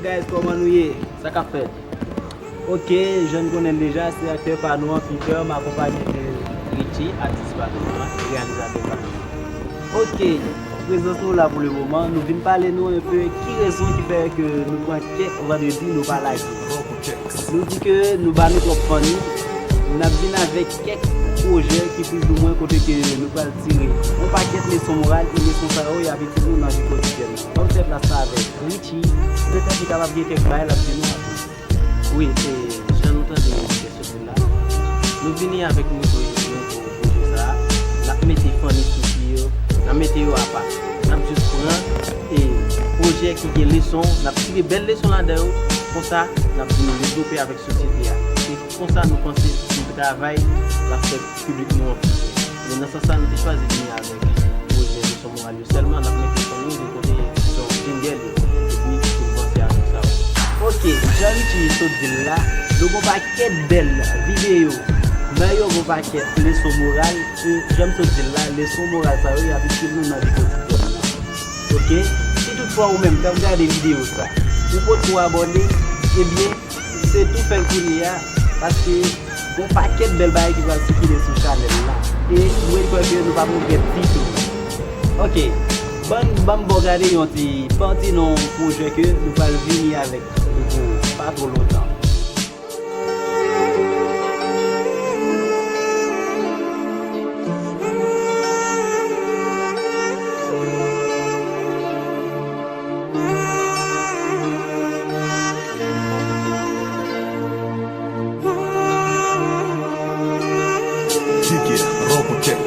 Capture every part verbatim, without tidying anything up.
Guys, kòman nou ye? Sa k ap fèt? Ok, jan n konnen l deja, se aktè pa nou an, Peter, m akonpaye de Richie, atis pa nou an, reyalizatè pa nou an. Ok, prezans nou la pou le moman, nou vin pale nou enpe ki rezon ki fè ke nou pran kèk vandredi nou pa lage. Nou di ke nou ba nou twòp fanmi, n ap vin avèk kèk pwojè ki plizoumwen kote ke nou pral tire yon pakèt leson moral, e leson sa yo y ap itil nou nan vi kotidyèn. Ban m fè plas la avèk Richie, petèt li kapab gen kèk bagay l ap di nou apre. Wi, e, jan nou tande Richie sot di l la, nou vini avèk nouvo, nouvo pwojè sa a. N ap mete fanmi sou pye yo, n ap mete yo apa. N ap jis pran, e, pwojè ki gen leson, n ap tire bèl leson ladan yo, konsa n ap vin devlope avèk sosyete a. Se konsa nou panse si n travay, l ap fè piblik nou an plis. Men nan sans sa, nou te chwazi vini avèk pwojè leson moral yo sèlman, n ap mete son mizik kote son jingle yo, epi pou n panse avèk sa yo. Ok, jan Richie sot di l la, nou gon pakèt bèl videyo, nan yo gon pakèt leson moral, e jan m sot di l la, leson moral sa yo, y ap itil nou nan vi kotidyèn nan. Ok? Si toutfwa ou menm k ap gade videyo sa, ou potko abòne, ebyen, se tou fè l kounye a, paske gon pakèt bèl bagay ki pral sikile sou chanèl la. E mwen kwè ke nou p ap regrèt ditou. Ok, ban, ban m ba w gade yon ti pati nan yon pwojè ke nou pral vini avèk nou pou pa twò lontan. Jiggy Robotex.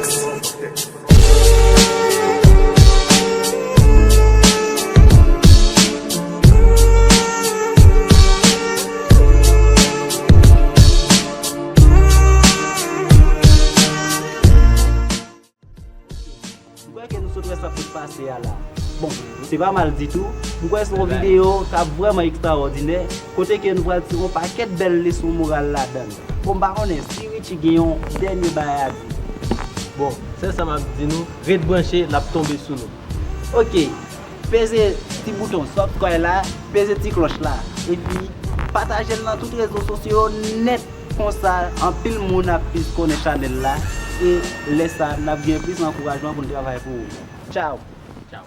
M kwè ke nou sot wè sa k sot pase a la. Bon, se pa mal ditou. M kwè se yon videyo k ap vrèman ekstraòdinè, kote ke nou pral tire yon pakèt bèl leson moral ladan l. Bon, m pa konnen si Richie gen yon dènye bagay a di. Bon, sèl sa m ap di nou, ret branche, l ap tonbe sou nou. Ok, peze ti bouton subscribe la, peze ti klòch la, epi pataje l nan tout rezo sosyo yo nèt. Konsa, anpil moun ap plis konnen chanèl la, e lè sa, n ap gen plis ankourajman pou n travay pou ou. Tchao! Tchao!